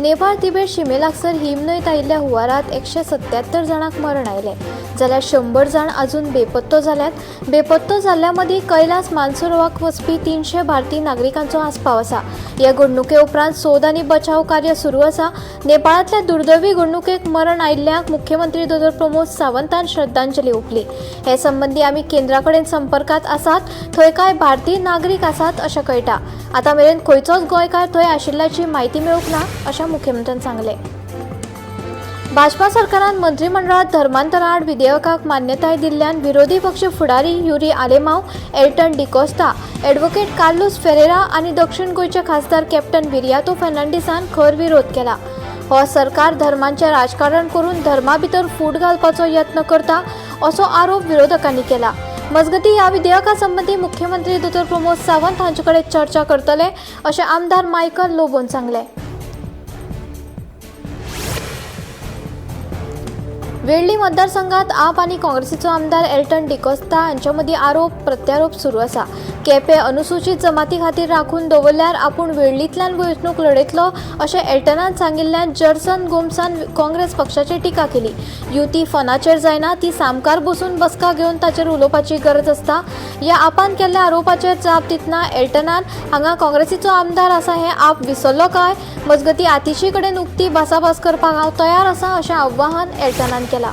नेपाळ तिबेट शिमे लागसर हिमन्हंयत आयिल्ल्या हुंवारात 177 जाणांक मरण आयलें, जाल्यार 100 जाण अजून बेपत्तो जाल्यात. बेपत्तो जाल्ल्या मदीं कैलास मानसरोवराक वचपी 300 भारतीय नागरिकांचो आस्पाव आसा. हे घडणुके उपरांत सोद आनी बचाव कार्य सुरू आसा. नेपाळांतल्या दुर्दैवी घडणुकेक मरण आयिल्ल्यांक मुख्यमंत्री दोतोर प्रमोद सावंतान श्रद्धांजली ओंपली. हे संबंदी आमी केंद्रा कडेन संपर्कांत आसात. थंय कांय भारतीय नागरीक आसात अशें कळटा. आतां मेरेन खंयचोच गोंयकार थंय आशिल्ल्याची म्हायती मेळूंक ना अशें मुख्यमंत्र्यान सांगलें. भाजपा सरकारान मंत्रिमंडळात धर्मांतरा आड विधेयकाक मान्यताय दिल्ल्यान विरोधी पक्ष फुडारी युरी आलेमाव, एल्टन डिकोस्ता, ॲडव्होकेट कार्लुस फेरेरा आनी दक्षिण गोंयचे खासदार कॅप्टन विरियातो फर्नांडीसान खर विरोध केला. हो सरकार धर्मांचें राजकारण करून धर्मा भितर फूट घालपाचो यत्न करता असो आरोप विरोधकांनी केला. मजगतीं, ह्या विधेयका संबंदी मुख्यमंत्री दोतोर प्रमोद सावंत हांचे कडेन चर्चा करतले अशें आमदार मायकल लोबोन सांगलें. वेळ्ळी मतदारसंघात आप आनी काँग्रेसीचो आमदार एल्टन डिकोस्ता हांचे मदीं आरोप प्रत्यारोप सुरू आसा. केपें अनुसूचीत जमाती खातीर राखून दवरल्यार आपूण वेळ्ळींतल्यान वेंचणूक लढयतलो अशें एल्टनान सांगिल्ल्यान जर्सन गोम्सान काँग्रेस पक्षाचेर टिका केली. युती फोनाचेर जायना, ती सामकार बसून बसका घेवन ताचेर उलोवपाची गरज आसता. ह्या आपान केल्ल्या आरोपाचेर जाप दितना एल्टनान हांगा काँग्रेसीचो आमदार आसा हें आप विसरलो काय? मजगतीं, आतिशी कडेन उक्ती भासाभास करपाक हांव तयार आसा अशें आव्हान एल्टनान केलां.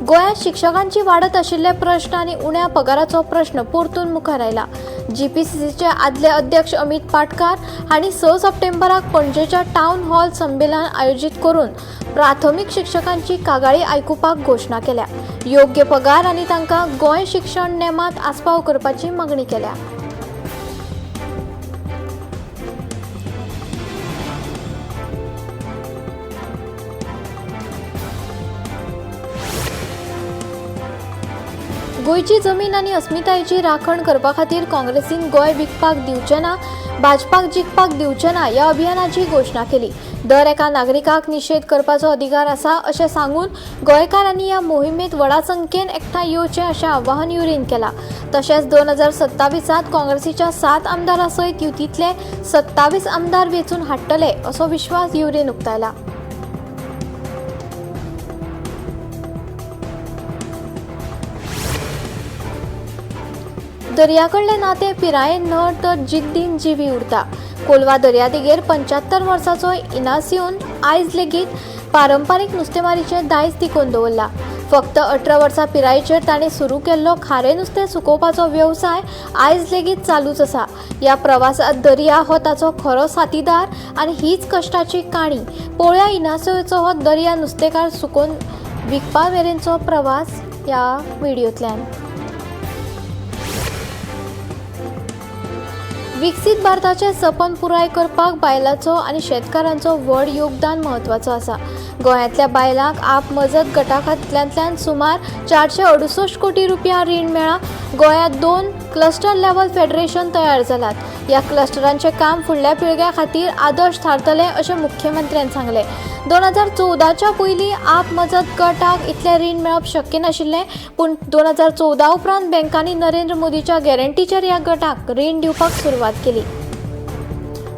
गोंयांत शिक्षकांची वाडत आशिल्ले प्रश्न आनी उण्या पगाराचो प्रश्न परतून मुखार आयला. जीपीसीसीचे आदले अध्यक्ष अमित पाटकार हांणी 6 सप्टेंबराक पणजेच्या टावन हॉल संमेलन आयोजीत करून प्राथमीक शिक्षकांची कागाळी आयकुपाक घोशणा केल्या. योग्य पगार आनी तांकां गोंय शिक्षण नेमांत आस्पाव करपाची मागणी केल्या. गोंयची जमीन आनी अस्मितायेची राखण करपा खातीर काँग्रेसीन गोंय विकपाक दिवचे ना, भाजपाक जिखपाक दिवचे ना ह्या अभियानाची घोशणा केली. दर एका नागरिकाक निशेध करपाचो अधिकार आसा अशें सांगून गोंयकारांनी ह्या मोहिमेंत व्हडा संख्येन एकठांय येवचें अशें आवाहन युरीन केलां. तशेंच 2027 काँग्रेसीच्या 7 आमदारां सयत युतींतले 27 आमदार वेंचून हाडटले असो विश्वास युरीन उक्तायला. दर्याकडलें नातें पिरायेन न्हय तर जिद्दीन जिवी उरता. कोलवा दर्यादेगेर 75 वर्सांचो इनासियोन आयज लेगीत पारंपारीक नुस्तेमारीचें दायज तिगोवन दवरला. फक्त 18 वर्सां पिरायेचेर ताणें सुरू केल्लो खारें नुस्तें सुकोवपाचो वेवसाय आयज लेगीत चालूच आसा. ह्या प्रवासांत दर्या हो ताचो खरो साथीदार आनी हीच कश्टाची काणी. पळोवया इनासियोचो हो दर्या नुस्तेकार सुकोवन विकपा मेरेनचो प्रवास ह्या व्हिडियोंतल्यान. विकसीत भारताचें सपन पुराय करपाक बायलांचो आनी शेतकारांचो व्हड योगदान म्हत्वाचो आसा. गोंयांतल्या बायलांक आप मजत गटाखात्यांतल्यान सुमार 468 कोटी रुपया रीण मेळ्ळां. गोंयांत 2 क्लस्टर लेव्हल फेडरेशन तयार जालात. ह्या क्लस्टरांचें काम फुडल्या पिळग्या खातीर आदर्श थारतलें अशें मुख्यमंत्र्यान सांगलें. 2014च्या पयलीं आप मजत गटाक इतलें रीण मेळप शक्य नाशिल्लें, पूण 2014 उपरांत बँकांनी नरेंद्र मोदीच्या गॅरंटीचेर ह्या गटाक रीण दिवपाक सुरवात केली.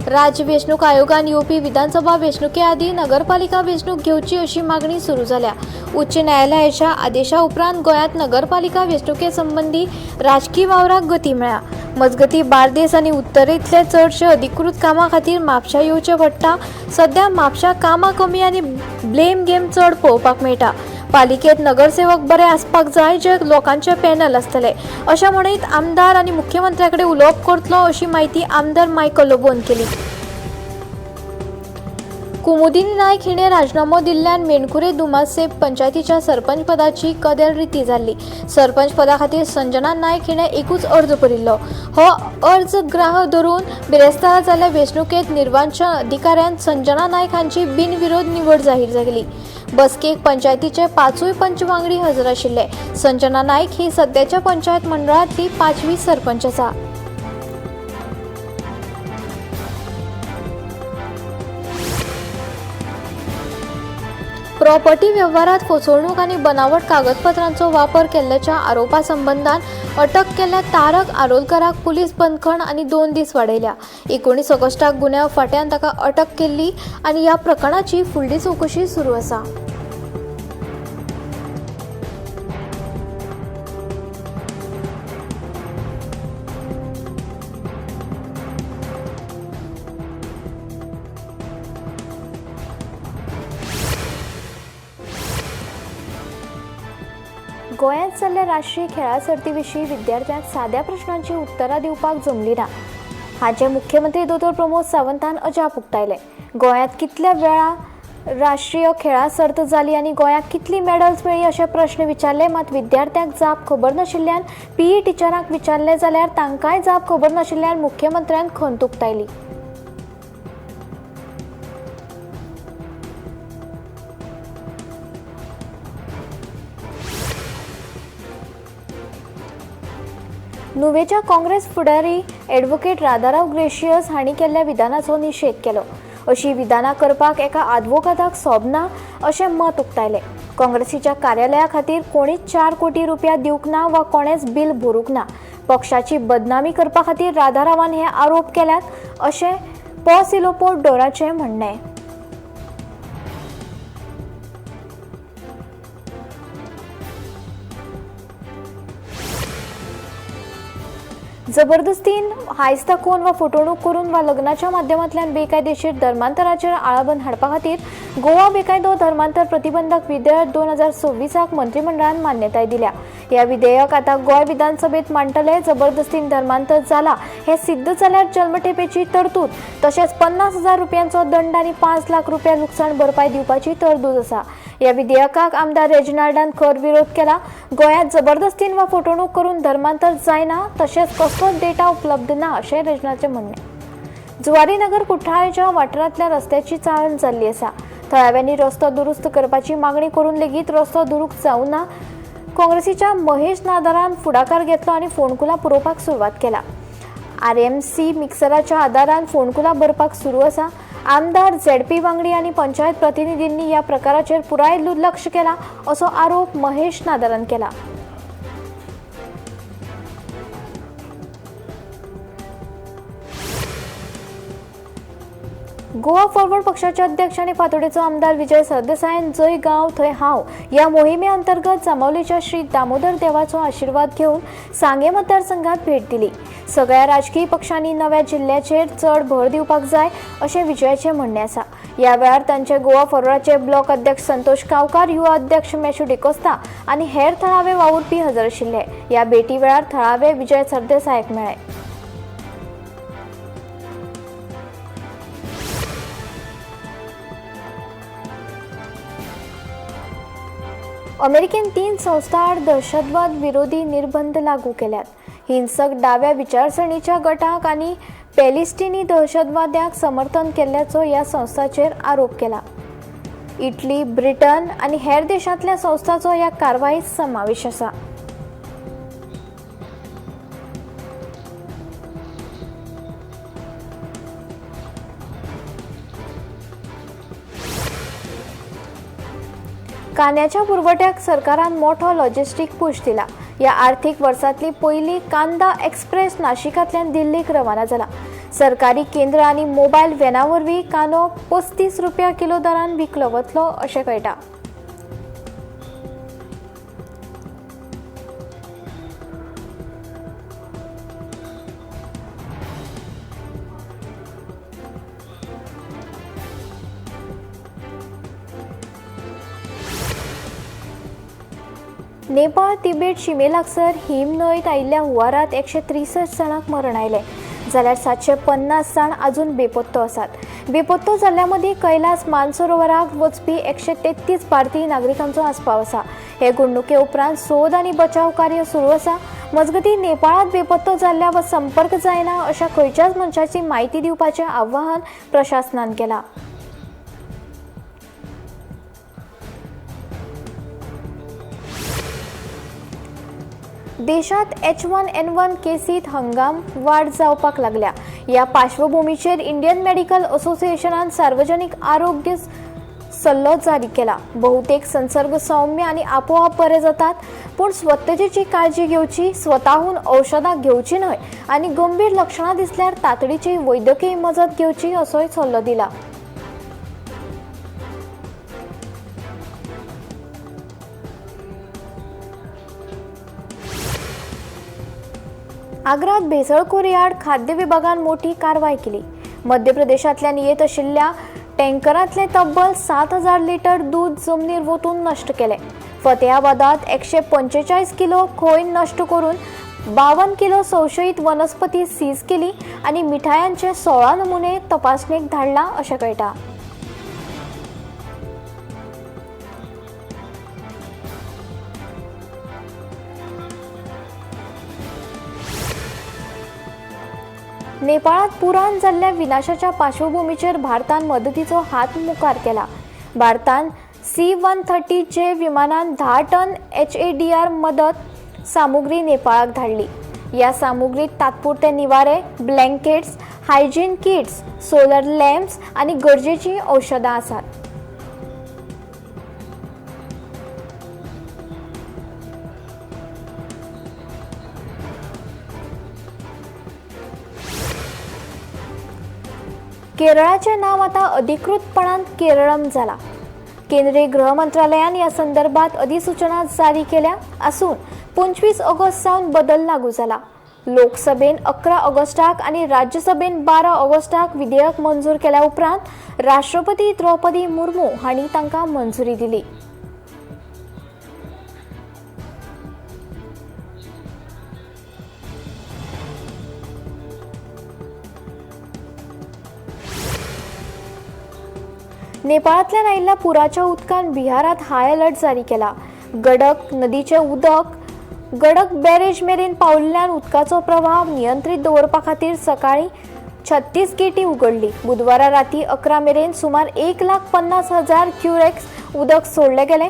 राज्य वेंचणूक आयोगान येवपी विधानसभा वेंचणुके आदीं नगरपालिका वेंचणूक घेवची अशी मागणी सुरू जाल्या. उच्च न्यायालयाच्या आदेशा उपरांत गोंयांत नगरपालिका वेंचणुके संबंदी राजकी वावराक गती मेळ्ळ्या. मजगतीं, बार्देस आनी उत्तरेंतले चडशे अधिकृत कामां खातीर म्हापशा येवचें पडटा. सध्या म्हापशा कामां कमी आनी ब्लेम गेम चड पळोवपाक मेळटा. पालिकेत नगरसेवक बरे आसपाक जाय जे लोकांचे पॅनल आसतले अशें म्हणीत आमदार आनी मुख्यमंत्र्या कडेन उलोवप करतलो अशी म्हायती आमदार मायकल लोबोन केली. कुमुदिनी नायक हिणें राजिनामो दिल्ल्यान मेणकुरे दुमासेब पंचायतीच्या सरपंच पदाची कदेल रिती जाल्ली. सरपंच पदा खातीर संजना नायक हिणें एकूच अर्ज भरिल्लो. हो अर्ज ग्राह धरून बिरेस्तारा जाल्ल्या वेंचणुकेंत निर्वाचन अधिकाऱ्यान संजना नायक हांची बिनविरोध निवड जाहीर केली. बसकेक पंचायतीचे 5 पंच वांगडी हजर आशिल्ले. संजना नायक ही सद्याच्या पंचायत मंडळांतली 5वी सरपंच आसा. प्रॉपर्टी वेव्हारात फसवणूक आनी बनावट कागदपत्रांचो वापर केल्ल्याच्या आरोपा संबंदान अटक केल्ल्या तारक आरोलकराक पुलीस बंदखण आनी 2 दीस वाडयल्या. 19 ऑगस्टाक गुन्यांव फांट्यान ताका अटक केल्ली आनी ह्या प्रकरणाची फुडली चवकशी सुरू आसा. गोंयांत जाल्ल्या राष्ट्रीय खेळां सर्ती विशीं विद्यार्थ्यांक साद्या प्रश्नांची उत्तरां दिवपाक जमली ना हाचें मुख्यमंत्री दोतोर प्रमोद सावंतान अजाप उक्तायलें. गोंयांत कितल्या वेळा राष्ट्रीय खेळां सर्त जाली आनी गोंयाक कितली मेडल्स मेळ्ळी अशे प्रश्न विचारले, मात विद्यार्थ्यांक जाप खबर नाशिल्ल्यान पीई टिचरांक विचारलें जाल्यार तांकांय जाप खबर नाशिल्ल्यान मुख्यमंत्र्यान खंत उक्तायली. नुवेच्या काँग्रेस फुडारी ॲडव्होकेट राधाराव ग्रेशियस हांणी केल्ल्या विधानाचो निशेध केलो. अशी विधानां करपाक एका आदवोगादाक सोबना अशें मत उक्तायलें. काँग्रेसीच्या कार्यालया खातीर कोणीच 4 कोटी रुपया दिवंक ना वा कोणेच बील भरूंक ना. पक्षाची बदनामी करपा खातीर राधारावान हे आरोप केल्यात अशें पॉसिलोपो डोराचें म्हणणें. जबरदस्तीन हायस दाखोवन वा फटवणूक करून वा लग्नाच्या माध्यमांतल्यान बेकायदेशीर धर्मांतराचेर आळाबंद हाडपा खातीर गोवा बेकायदो धर्मांतर प्रतिबंधक विधेयक 2026 मंत्रिमंडळान मान्यताय दिल्या. ह्या विधेयक आतां गोंय विधानसभेत मांडटले. जबरदस्तीन धर्मांतर जाला हें सिद्ध जाल्यार जल्मठेपेची तरतूद तशेंच 50,000 रुपयांचो दंड आनी 5 लाख रुपया लुकसाण भरपाय दिवपाची तरतूद आसा. ह्या विधेयकाक आमदार रेजिनाल्डान खर विरोध केला. गोंयांत जबरदस्तीन वा फटवणूक करून धर्मांतर जायना तशेंच कसलोच डेटा उपलब्ध ना अशें रेजिनाल्डाचें म्हणणें. जुवारीनगर कुठ्ठाळेच्या वाठारांतल्या रस्त्याची चाळण जाल्ली आसा. थळाव्यांनी रस्तो दुरुस्त करपाची मागणी करून लेगीत रस्तो दुरुस्त जावंक ना. काँग्रेसीच्या महेश नादारान फुडाकार घेतलो आनी फोंडकुलां पुरोवपाक सुरवात केला. आरएमसी मिक्सराच्या आदारान फोंडकुलां भरपाक सुरू आसा. आमदार, झेडपी वांगडी आनी पंचायत प्रतिनिधींनी ह्या प्रकाराचेर पुराय दुर्लक्ष केला असो आरोप महेश नादारान केला. गोवा फॉरवर्ड पक्षाचे अध्यक्ष आनी फातोडेचो आमदार विजय सरदेसायान जंय गांव थंय हांव ह्या मोहिमे अंतर्गत जांबावलेच्या श्री दामोदर देवाचो आशिर्वाद घेवन सांगें मतदारसंघात भेट दिली. सगळ्या राजकीय पक्षांनी नव्या जिल्ल्याचेर चड भर दिवपाक जाय अशें विजयाचें म्हणणें आसा. ह्या वेळार तांचे गोवा फॉरवर्डाचे ब्लॉक अध्यक्ष संतोष गांवकार, युवा अध्यक्ष मॅशू डिकोस्ता आनी हेर थळावे वावुरपी हजर आशिल्ले. ह्या भेटी वेळार थळावे विजय सरदेसायाक मेळ्ळे. अमेरिकेन 3 संस्था आड दहशतवाद विरोधी निर्बंध लागू केल्यात. हिंसक डाव्या विचारसरणीच्या गटाक आनी पॅलेस्टिनी दहशतवाद्यांक समर्थन केल्ल्याचो ह्या संस्थांचेर आरोप केला. इटली, ब्रिटन आनी हेर देशांतल्या संस्थांचो ह्या कारवायेंत समावेश आसा. कांद्याच्या पुरवठ्याक सरकारान मोठो लॉजिस्टीक पुश दिला. ह्या आर्थीक वर्सांतली पयली कांदा एक्सप्रेस नाशिकांतल्यान दिल्लीक रवाना जाला. सरकारी केंद्र आनी मोबायल व्हॅना वरवीं कांदो 35 रुपया किलो दरान विकलो वतलो अशें कळटा. नेपाळ तिबेट शिमे लागसर हिम न्हंयत आयिल्ल्या हुंवारांत 163 जाणांक मरण आयलें जाल्यार 750 जाण अजून बेपत्तो आसात. बेपत्तो जाल्ल्या मदीं कैलास मानसरोवराक वचपी 133 भारतीय नागरिकांचो आस्पाव आसा. हे घडणुके उपरांत सोद आनी बचाव कार्य सुरू आसा. मजगतीं नेपाळांत बेपत्तो जाल्ल्या वा संपर्क जायना अशा खंयच्याच मनशाची म्हायती दिवपाचें आवाहन प्रशासनान केलां. देशात H1N1 केसीत हंगाम वाड जावपाक लागल्या. ह्या पार्श्वभूमीचेर इंडियन मेडिकल असोसिएशनान सार्वजनिक आरोग्य सल्लो जारी केला. बहुतेक संसर्ग सौम्य आनी आपोआप बरे जातात, पूण स्वतःची काळजी घेवची, स्वताहून औषधां घेवची न्हय आनी गंभीर लक्षणां दिसल्यार तातडीची वैद्यकीय मजत घेवची असोय सल्लो दिला. आग्रात भेसळखोरीआड खाद्य विभागान मोठी कारवाय केली. मध्य प्रदेशांतल्यान येत आशिल्ल्या टँकरांतले तब्बल 7,000 लिटर दूद जमनीर वतून नश्ट केले. फतेहाबादात 145 किलो खोय नश्ट करून 52 किलो संशयित वनस्पती सीज केली आनी मिठायांचे 16 नमुने तपासणेक धाडला अशें कळटा. नेपाळात पुरान जाल्ल्या विनाशाच्या पार्श्वभूमीचेर भारतान मदतीचो हात मुखार केला. भारतान C-130J विमानान 10 टन HADR मदत सामुग्री नेपाळाक धाडली. ह्या सामुग्रीत तात्पुरते निवारे, blankets, hygiene kits, solar lamps आनी गरजेचीं औषधां आसात. केरळाचें नांव आतां अधिकृतपणान केरळम जाला. केंद्रीय गृह मंत्रालयान ह्या संदर्भात अधिसूचना जारी केल्या आसून 25 ऑगस्ट सावन बदल लागू जाला. लोकसभेन 11 ऑगस्टाक आनी राज्यसभेन 12 ऑगस्टाक विधेयक मंजूर केल्या उपरांत राष्ट्रपती द्रौपदी मुर्मू हांणी तांकां मंजुरी दिली. नेपाळांतल्यान आयिल्ल्या पुराच्या उदकान बिहारांत हाय अलर्ट जारी केला. गडक नदीचें उदक गडक बॅरेज मेरेन पावल्ल्यान उदकाचो प्रवाह नियंत्रीत दवरपा खातीर सकाळीं 36 गेटी उगडली. बुधवारा राती 11 मेरेन सुमार 1,50,000 क्युरेक्स उदक सोडलें गेलें.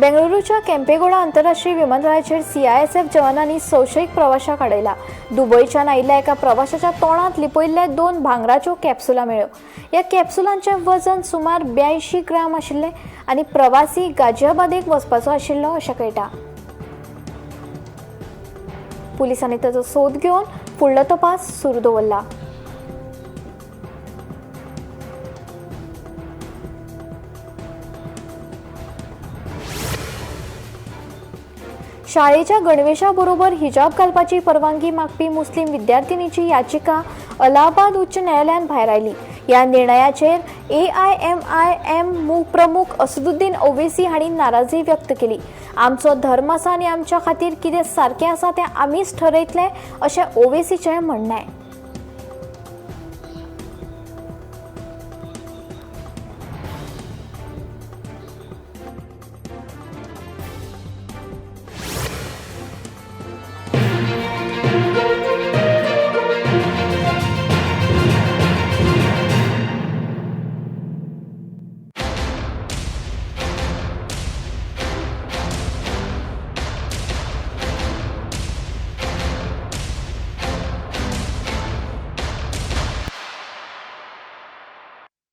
बेंगळुरूच्या केम्पेगौडा आंतरराष्ट्रीय विमानतळाचेर CISF जवानांनी संशयीत प्रवाशाक अडयला. दुबयच्यान आयिल्ल्या एका प्रवाशाच्या तोंडांत लिपयिल्ल्या 2 भांगराच्यो कॅप्सुलां मेळ्ळ्यो. ह्या कॅप्सुलांचें वजन सुमार 82 ग्राम आशिल्लें आनी प्रवासी गाजियाबादेक वचपाचो आशिल्लो अशें कळटा. पुलिसांनी ताचो सोद घेवन फुडलो तपास सुरू दवरला. शाळेच्या गणवेशा बरोबर हिजाब घालपाची परवानगी मागपी मुस्लीम विद्यार्थिनीची याचिका अलाहाबाद उच्च न्यायालयान भायरायली. ह्या निर्णयाचेर AIMIM प्रमुख असदुद्दीन ओवेसी हांणी नाराजी व्यक्त केली. आमचो धर्म आसा आनी आमच्या खातीर कितें सारकें आसा तें आमीच ठरयतले अशें ओवेसीचें म्हणणें.